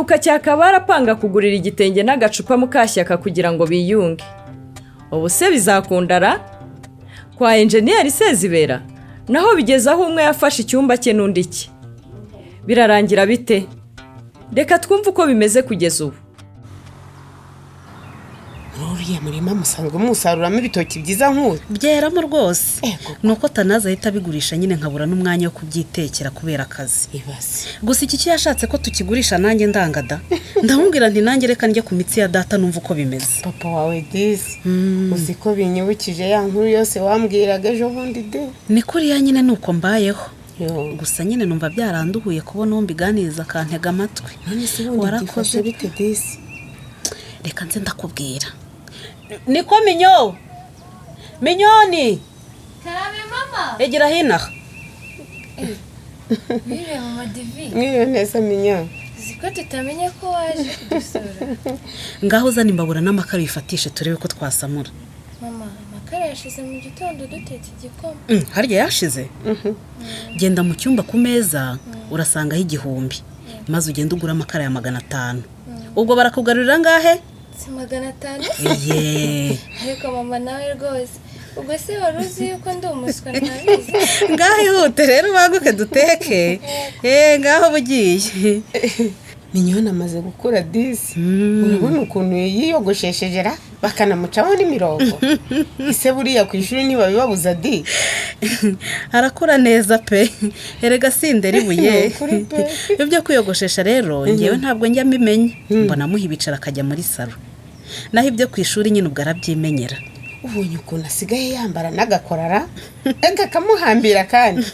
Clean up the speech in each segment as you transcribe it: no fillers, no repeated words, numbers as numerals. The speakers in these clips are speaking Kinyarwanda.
Duheruka Cyakabara apanga kugurira igitenge n'agacupa Mukashyaka kugira ngo biyunge. Ubu se bizakundara? Kwa Enjeniyeri Sezibera naho bigeze aho umwe yafashe icyumba cye n'undi cye. Birarangira bite? Reka twumve uko bimeze kugeza ubu. Muri uriya murima musanzwe musaruramo ibitoki byiza nk'uyu? Byeramo rwose. Ego. Ni uko Tanazi ahita abigurisha nyine, nkabura n'umwanya wo kubyitekera kubera akazi. Ibaze. Gusa iki cyo yashatse ko tukigurisha, nanjye ndangada, ndamubwira nti nanjye reka njye ku mitsi ya data numva uko bimeze. Papa wawe disi, uzi ko binyibukije ya nkuru yose wambwiraga ejo bundi de? Ni kuriya nyine, ni uko mbayeho. Yo. Gusa nyine numva byaranduhuye kubona uwo mbiganiriza akantega amatwi. None se ubundi Warakoze. byifashe bite disi? Reka nze ndakubwira. Niko Minyo, Minyoni! Karame mama. Egera hino aha. Mwiriwe mama Divi. Mwiriwe neza Minyo. Uzi ko tutamenye ko waje kudusura. Ngaho uzana imbabura n'amakara uyifatishe, turebe ko twasamura. Mama, amakara yashize mu gitondo dutetse igikoma. Harya yashize? Genda mu cyumba ku meza urasangaho 1000, maze ugende ugure amakara ya 500. Ubwo barakugarurira angahe? Si 500? Ye. Ariko mama nawe rwose, ubwo se wari uzi yuko ndi umuswa ntabizi? Ngaho ihute rero, ubanguke duteke. Ngaho bugiye. Minyoni amaze gukura disi, urabona ukuntu yiyogoshesheje ra, bakanamucaho n'imirongo. Ese buriya ku ishuri ntibabibabuza di? Arakura neza pe, erega sindera ibuye. Ni ukuri pe. Ibyo kwiyogoshesha rero ngewe ntabwo njya mbimenya, mbona amuha ibicara akajya muri salo. Naho ibyo ku ishuri nyine ubwo arabyimenyera. Ubonye ukuntu asigaye yambara n'agakorara kakamuhambira, kandi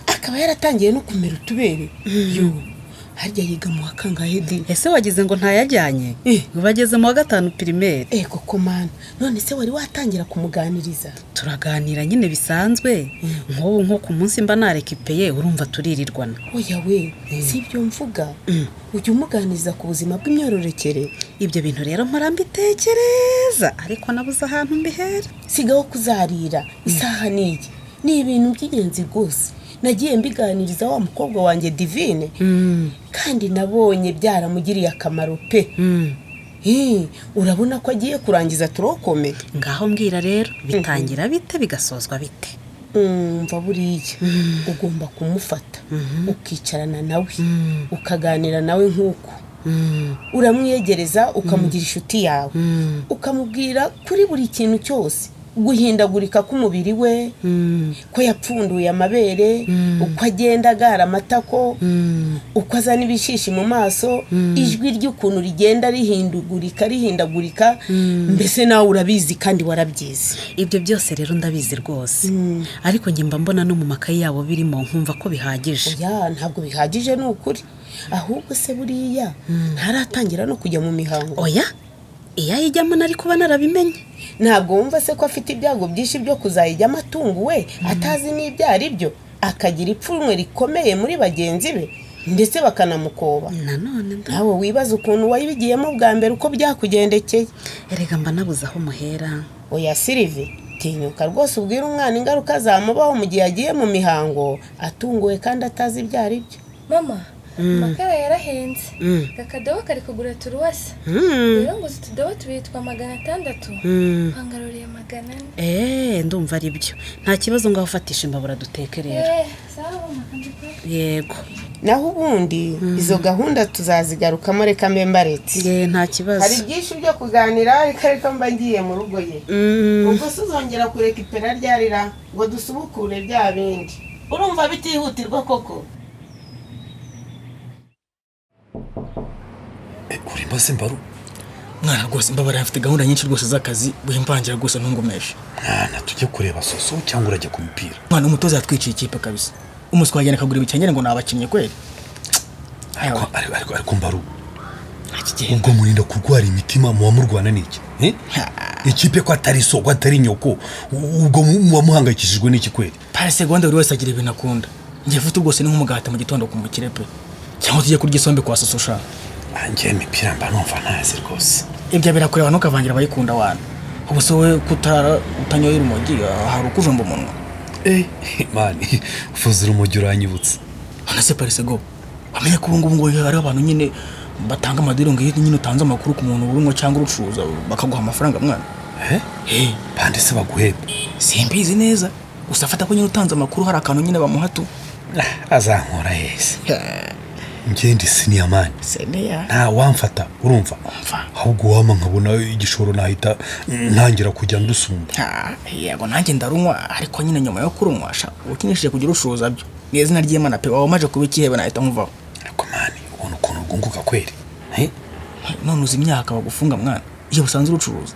akaba yaratangiye no kumera utubere. Yo, harya yiga mu wa kangahe di? Ese wagize ngo ntayajyanye? Eh. Bageze mu wa gatanu primaire. Ego komana, none se wari watangira kumuganiriza? Turaganira nyine bisanzwe, nk'ubu nko ku munsi mba narekipeye, urumva turirirwana. Oya we, si ibyo mvuga. Ujya umuganiriza ku buzima bw'imyororokere? Ibyo bintu rero mpora mbitekereza, ariko nabuze ahantu mbihera. Sigaho kuzarira isaha n'iyi, ni ibintu by'ingenzi rwose. Nagiye mbiganiriza wa mukobwa wanjye Divine, kandi nabonye byaramugiriye akamaro pe. Urabona ko agiye kurangiza turokome. Ngaho mbwira rero, bitangira bite, bigasozwa bite? Umva, buriya ugomba kumufata ukicarana nawe, ukaganira nawe nk'uko uramwiyegereza, ukamugira inshuti yawe, ukamubwira kuri buri kintu cyose: guhindagurika k'umubiri we, ko yapfunduye amabere, uko agenda agara amatako, uko azana ibishishi mu maso, ijwi ry'ukuntu rigenda rihindagurika rihindagurika. Mbese nawe urabizi kandi warabyize. Ibyo byose rero ndabizi rwose, ariko njye mba mbona no mu makayi yabo birimo, nkumva ko bihagije. Oya, ntabwo bihagije ni ukuri. Ahubwo se buriya ntaratangira no kujya mu mihango? Oya, iyo ayijyamo nari kuba narabimenye. Ntabwo wumva se ko afite ibyago byinshi byo kuzayijyamo atunguwe, atazi n'ibyo ari byo, akagira ipfunwe rikomeye muri bagenzi be, ndetse bakanamukoba? Nanone nda Nawe wibaza ukuntu wayibigiyemo bwa mbere, uko byakugendekeye. Erega mba nabuze aho muhera. Oya Sirive, tinyuka rwose ubwire umwana ingaruka zamubaho mu gihe agiye mu mihango atunguwe kandi atazi ibyo ari byo. Mama, amakara yarahenze. Akadobo kari kugura turuwasa. Rero ngo utu tudobo tubiri twa 600, wangaruriye 400. Eee, ndumva ari byo, nta kibazo. Ngaho ufatisha imbabura duteke rero. Sawa mama, kambikora. Yego. Naho ubundi izo gahunda tuzazigarukamo, reka mbe mbaretse. Ye, nta kibazo. Hari byinshi byo kuganira, ariko reka mba ngiye mu rugo ye. Ubwo se uzongera kureka ipera ryarira ngo dusubukure bya bindi? Urumva bitihutirwa koko? Urimo se Mbaru? Mwana, rwose mbabara, mfite gahunda nyinshi rwose z'akazi, wimvangira rwose, ntungumeshe. Mwana, tujye kureba Soso cyangwa urajya ku mupira? Mwana, umutoza yatwiciye ikipe kabisa. Umuswa wagenda akagura ibikenyeri ngo ni abakinnyi kweli. Ariko Mbaru, Ntakigenda. ubwo murinda kurwara imitima muba murwana n'iki? Eh? Ikipe ko atari so, ko atari nyoko, ubwo muba muhangayikishijwe n'iki kweli? Pare segonda, buri wese agira ibintu akunda. Njye foot rwose ni nk'umugati mu gitondo ku mukire pe. Cyangwa tujye kurya isombe kwa Soso sha? Njye imipira mba numva ntazi rwose. Ibyo birakureba, ntukavangira abayikunda wana. Ubu se wowe kutara utanyoye urumogi, hari ukujomba umunwa? Eh, mani, ufuze urumogi uranyibutse. None se parisego, wamenye ko ubu ngubu ngo hariho abantu nyine Batanga amadiri ngo iyo nyine utanze amakuru ku muntu urunywa cyangwa urucuruza bakaguha amafaranga mwana. Eh? Bande se baguhemba? Simbizi neza. Gusa afata ko nyine utanze amakuru hari akantu nyine bamuha tu. Azankora hese. Ngende senior man. Senior. Nta wamfata urumva. Ahubwo wama nkabona igishoro nahita ntangira kujya ndusumba. Yego nanjye ndarunywa ariko nyine nyuma yo kurunywa sha ukinishije kugira ushuza byo. Ni izina ry'Imana pe waba maje kuba ikihebe nahita nkuvaho. Ariko mani ubona ukuntu rwunguka kweri. None uzi imyaka bagufunga mwana iyo usanze urucuruza.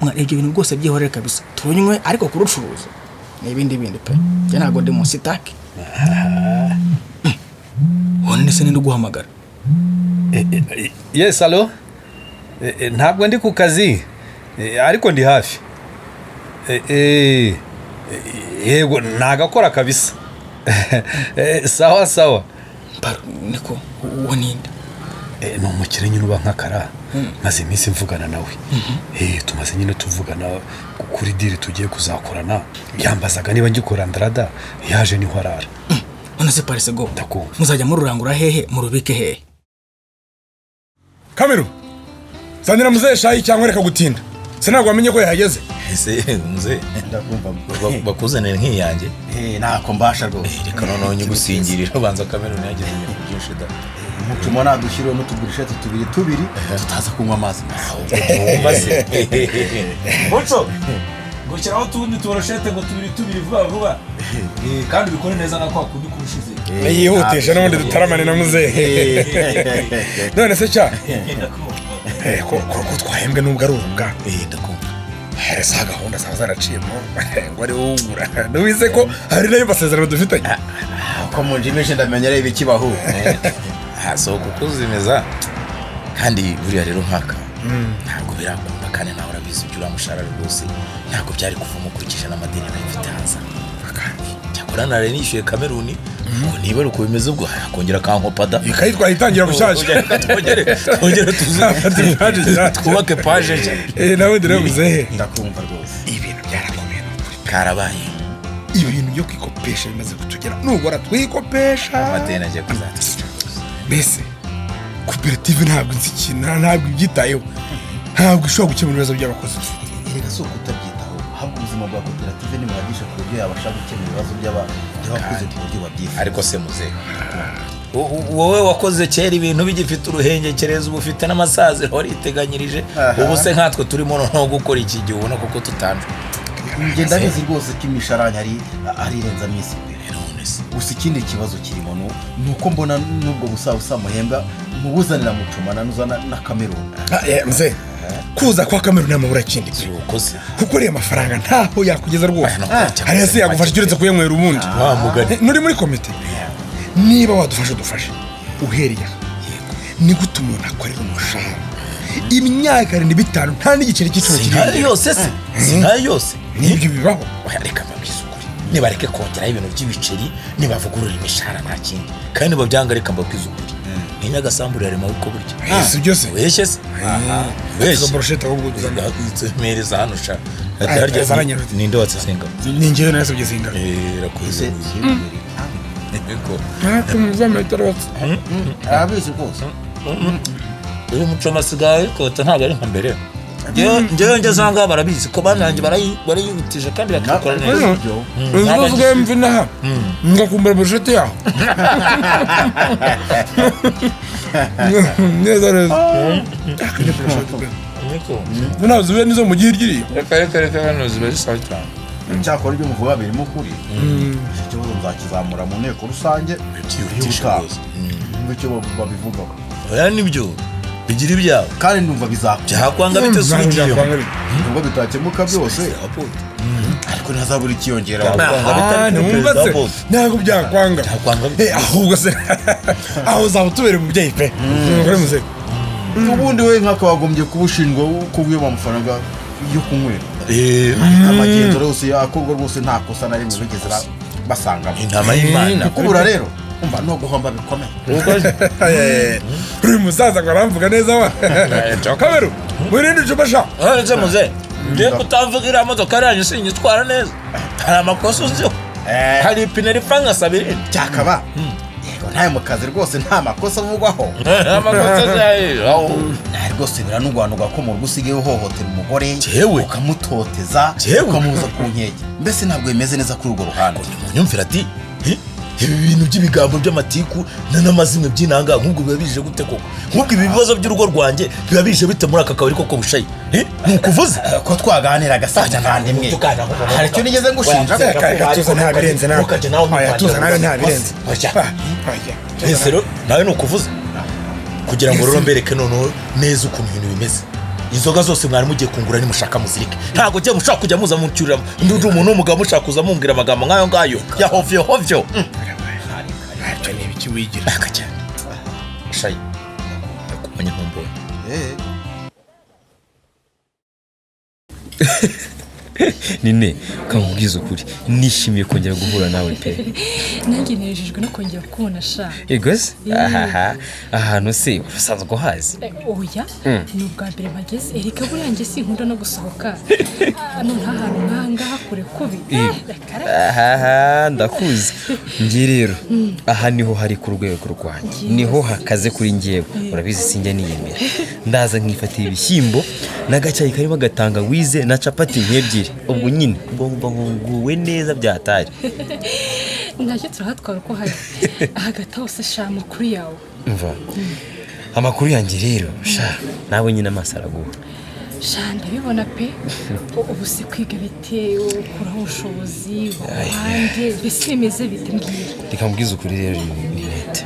Mwana ibyo bintu rwose byihorere kabisa. Turunywe ariko kurucuruza ni ibindi bindi pe. Njye ntago ndi munsi take. None se ninde uguhamagara? Yes, allo? Ntabwo ndi ku kazi ariko ndi hafi. Yego nagakora kabisa. Sawa sawa. Niko uwo ninde? Ni umukire nyine uba nkakara. Maze iminsi mvugana nawe. Tumaze nyine tuvugana kuri deal tugiye kuzakorana. Yambazaga niba ngikora Andrada yaje niho arara. None se Paris go. Muzajya mururangura hehe murubike hehe? Kamero. Zanira muzehe shayi cyangwa reka gutinda. Se ntabwo wamenye ko yahageze. Ese muzehe ndakumva bakuzanira nkiyanjye. Ntako mbasha rwose. Reka noneho nyigusingirira banza Kamero ntiyageze ibintu byinshi da. Mucuma nadushyiriwe n'utugurisha tubiri tubiri tutaza kunywa amazi. Wumva se. Muco. Gushyiraho tundi tuboroshete ngo tubiri tubiri vuba vuba. Kandi ubikore neza nka kwa kundi kurushize. Yihutisha n'ubundi dutaramane na muzehe. None se cya? Ko twahembwe n'ubwo ari urubwa. Ndakumva. Za gahunda zaba zaraciyemo ngo ari wowe ugura. Ntubize ko hari nayo masezerano dufitanye. Ko munjimishe ndamenya reba ikibaho. So kukuzimeza kandi buriya rero nkaka ntabwo birakunda kandi nawe urabizi ibyo uramushara rwose ntabwo byari kuvamo ukurikije n'amadeni nayo mfite hanze. Cyakora nari nishyuye Kameruni ngo niba ari uko bimeze ubwo akongera akankopada ikayitwara itangira bushyashya twongere twubake paje nshya. Nawe ndirabuze he ndakumva rwose ibintu byarakomeye karabaye. Ibintu byo kwikopesha bimaze kutugera nubwo twikopesha amadeni agiye kuzatwica. Mbese koperative ntabwo nzikina ntabwo ibyitayeho ntabwo ishobora gukemura ibibazo by'abakozi. Erega si ukutabyitaho ahubwo ubuzima bwa koperative ntibuhagije ku buryo yabasha gukemura ibibazo by'abakozi ku buryo babyifuza. Ariko se muzehe wowe wakoze kera ibintu bigifite uruhengekereza uba ufite n'amasaziro wariteganyirije ubu se nkatwe turimo noneho gukora iki gihe ubona kuko tutanzwe. Njye ndabizi rwose ko imisharanya ari irenza minsi imbere. Gusa ikindi kibazo kirimo ni uko mbona n'ubwo busabusa muhembwa mubuzanira mucumana nuzana na Kameruni. Mzee kuza kwa Kameruni amabura kindi kuko ariya mafaranga ntaho yakugeza rwose. Hariya se yagufasha uretse kuyanywera ubundi. Nuri muri komite niba wadufasha udufashe uhereye ni gute umuntu akorera umushahara imyaka 75 nta n'igiceri cy'icumi kiri yose se sinkayo yose nibyo bibaho. Reka mbabwize ukuri nibareke kongeraho ibintu by'ibiceri nibavugurura imishahara nta kindi kandi nibabyanga reka mbabwize ukuri ni Nyagasambu yarema uko burya si byo se weshye se weshye izo brochette ahubwo uzana mereza hano sha ninde watsinga ni njyewe nasabye zinga rakuze niko arabizi rwose uyu muco masigaye kota ntabwo ari nka mbere. Njyewe ngeze aha ngaha barabizi ko bananjye barayihutije kandi bakabikora neza. Uzi ko mvi naha ngakumbura brochette yaho neza neza. Ntabwo zibe nizo mu gihe ryiriye. Reka hano ziba zisa cyane. Cyakora ibyo muvuga birimo ukuri. Iki kibazo nzakizamura mu nteko rusange byihutisha rwose. Icyo babivugaho. Oya nibyo bigira ibyawe kandi ndumva bizakora. Byakwanga bite subigiye. Nubwo bitakemuka byose ariko ntazabura ikiyongera. Ntabwo byakwanga. Ahubwo se aho uzaba utubereye umubyeyi pe. Ubundi we nkaka wagombye kuba ushinjwa ko wiba amafaranga yo kunywera. Amagenzo rwose akorwa rwose nta kosa na rimwe bigeze basangamo. Intama y'Imana. Kukubura rero umva no guhomba bikomeye. Uri musaza ngo aramvuga neza wa. Kameru wirinde icupa sha. Nze muze ngiye kutamvuga iriya modoka yanyu sinyitwara neza. Hari amakosa uziho. Hari ipine ripfa nkasaba irindi. Cyakaba. Yego Nawe mu kazi rwose nta makosa avugwaho. Amakosa azaye. Nawe rwose biranugwanugwa ko mu rugo usigaye uhohotera umugore, Jewe. ukamutoteza, Jewe. ukamubuza ku nkeke. Mbese ntabwo bimeze neza kuri urwo ruhande. Munyumvira ati ibi bintu by'ibigambo by'amatiku n'amazimwe by'inanga, nk'ubwo biba bije gute koko? Nk'ubwo ibi bibazo by'urugo rwanjye biba bije bite muri aka kabari koko? Bushayi, ni ukuvuze ko twaganiraga se muvandimwe, hari icyo nigeze ngushinja? Reka, tuza, nta birenze nawe. Oya, tuza nawe, nta birenze. Oya. Ese rero nawe ni ukuvuze kugira ngo rero mbereke noneho neza ukuntu ibintu bimeze. Inzoga zose mwari mugiye kungura, nimushaka muzirike. Ntabwo njye mushaka kujya muza muncyurira ndi umuntu w'umugabo, mushaka kuza mumbwira amagambo nk'ayo ngayo ya hovyo hovyo. Ntacyo, ni ibiki wigira? Aka cyane shayi, ndakumenya ntumbonye. Nine, kamubwiza ukuri, nishimiye kongera guhura nawe pe. Nanjye nejejwe no kongera kukubona sha. Ego se, ahaha, ahantu se usanzwe uhazi? Oya. Ni ubwa mbere mpageze. Erega buriya njye sinkunda no gusohoka. None ahantu nk'aha ngaha kure kubi. Reka reka. Ahaha, ndakuzi njye rero. Aha niho hari ku rwego rwanjye, niho hakaze kuri njyewe. Urabizi sinjya niyemera, ndaza nkifatira ibishyimbo n'agacyayi karimo agatangawize na capati nk'ebyiri, ubwo nyine ubwo mba ngunguwe neza byatari. Ntacyo, turahatwara uko hari. Hagati aho se sha, amakuru yawe? Mva, amakuru yanjye rero sha, nawe nyine amaso araguha. Sha, ndabibona pe. Ubu se kwiga bite? Ukuraho ubushobozi buhange? Mbese bimeze bite? Mbwira. Reka mbwize ukuri rero Ninete,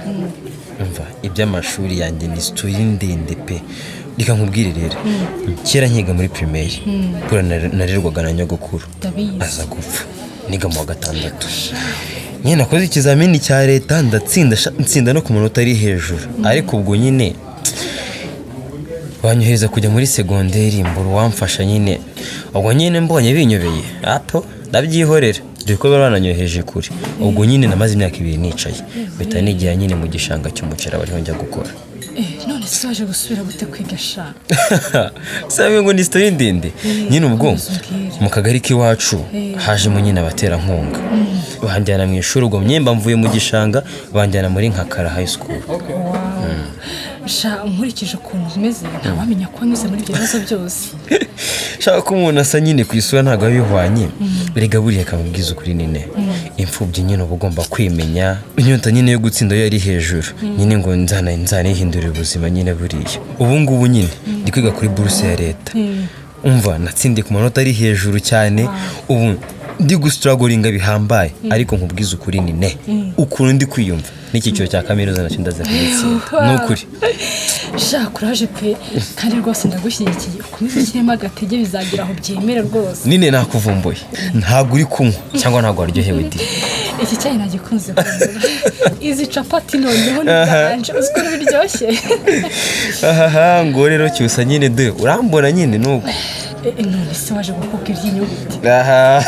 umva, iby'amashuri yanjye ni story ndende pe. Reka nkubwire rero, kera nkiga muri primaire, buriya narerwaga na nyogokuru. Ndabizi. Aza gupfa niga mu wa gatandatu. Nyine nakoze ikizamini cya leta ndatsinda sha, ntsinda no ku manota ari hejuru, ariko ubwo nyine banyohereza kujya muri segonderi, mbura uwamfasha nyine. Ubwo nyine mbonye binyobeye apo ndabyihorera, dore ko bari bananyohereje kure. Ubwo nyine namaze imyaka 2 nicaye, mpita nigira nyine mu gishanga cy'umuceri, aba ariho njya gukora. None se waje gusubira gute kwiga sha? Sabe ngo ni story ndende nyine. Ubwo Umbwire. mu kagari k'iwacu hajemo nyine abaterankunga, banjyana mu ishuri. Ubwo myemba mvuye mu gishanga, banjyana muri Nkakara High School. Sha, nkurikije ukuntu umeze ntawamenya ko wanyuze muri ibyo bibazo byose. Shaka ko umuntu asa nyine ku isura ntabwo biba bihwanye. Erega buriya kamubwiza ukuri nine, imfubyi nyine uba ugomba kwimenya. Inyota nyine yo gutsinda yo yari hejuru nyine, ngo nzanihindurire ubuzima nyine. Buriya ubu ngubu nyine ndi kwiga kuri buruse ya leta. Umva, natsindiye ku manota ari hejuru cyane, ubu ndi gustrugglinga bihambaye. Ariko nkubwiza ukuri nine, ukuntu ndi kwiyumva, n'icyiciro cya kaminuza nacyo ndaza kugitsinda, ni ukuri. Sha, kuraje pe, kandi rwose ndagushyigikiye. Ukomeze ushyiremo agatege, bizagira aho byemere rwose. Nine, nakuvumbuye, ntabwo uri kunywa cyangwa ntabwo waryohewe di? Iki cyayi nagikunze kugura, izi capati noneho ni byanje, uzi ukuntu biryoshye. Ahaha, ngo rero cyusa nyine de, urambona nyine nuko. None se waje gukuka iry'inyuguti? Aha,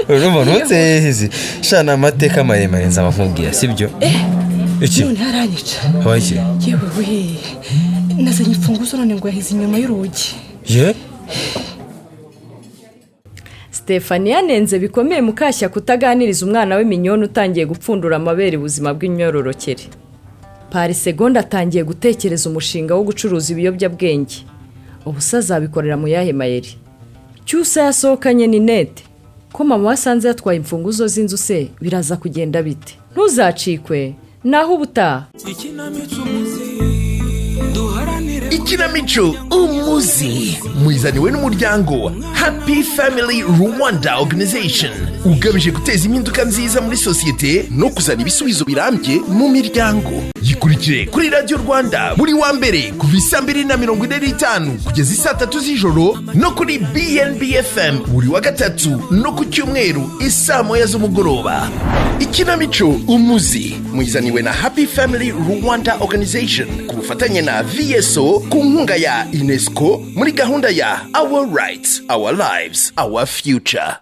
urumva ntutse sha, ni amateka maremare, nzaba nkubwira, sibyo? Iki? None haranyica. Habaye iki? Yewe we, nazanye imfunguzo none ngo yahize inyuma y'urugi. Ye? Stefania yanenze bikomeye Mukashya kutaganiriza umwana we Minyoni utangiye gupfundura amabere ubuzima bw'imyororokere. Parisegonda atangiye gutekereza umushinga wo gucuruza ibiyobyabwenge. Ubu se azabikorera mu yahe mayeri? Cyusa yasohokanye Ninete. Ko mama wasanze yatwaye imfunguzo z'inzu se biraza kugenda bite? Ntuzacikwe, naho ubutaha. Ikinamico Umuzi muyizaniwe n'umuryango Happy Family Rwanda Organization, ugamije guteza impinduka nziza muri sosiyete no kuzana ibisubizo birambye mu miryango. Yikurikire kuri Radiyo Rwanda buri wa mbere kuva isaa 2:45 kugeza isaa 3 z'ijoro, no kuri BNB FM buri wa gatatu no ku cyumweru isaa 1 z'umugoroba. Ikinamico Umuzi muyizaniwe na Happy Family Rwanda Organization ku bufatanye na VSO, ku nkunga ya UNESCO muri gahunda ya Our Rights, Our Lives, Our Future.